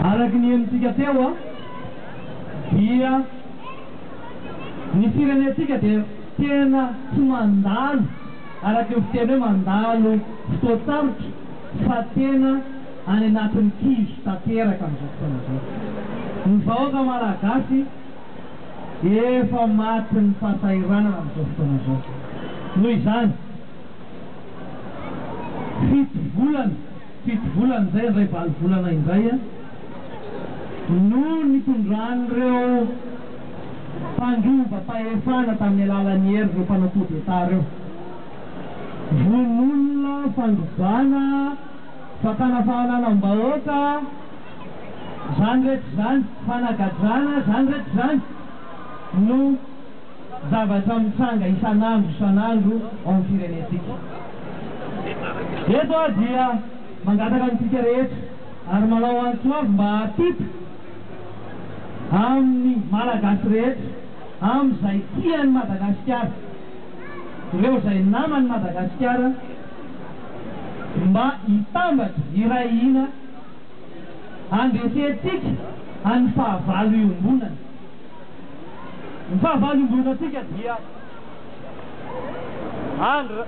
Araka ny henontsika teo dia ny firenentsika dia tena tsy mandalo araka ny fiteny hoe mandalo fotoan-tsarotra fa tena any anatin'ny kizo tanteraka amin'izao fotoana izao. Ny vahoaka Malagasy efa matin'ny fahasahiranana amin'izao fotoana izao. Noho izany, fito volana, fito volana izay indray valo volana indray no nitondran'ireo mpandroba-pahefana tamin'ny alalan'ny hery ireo mpanao coup d'Etat ireo. Vono olona, fandrobana, fakana fahalalam-bahoaka, izany rehetra izany, fanagadrana, izany rehetra izany no zavatra mitranga isan'andro isan'andro ao amin'ny firenentsika. Eto aho dia mangataka amintsika rehetra ary manao antso avo mba hampita amin'ny Malagasy rehetra, amin'izay tia an'i Madagasikara, ireo izay naman'i Madagasikara mba hitambatra, hiray hina, handresentsika an'ny fahavalo iombonana. Ny fahavalo iombonantsika dia Andry.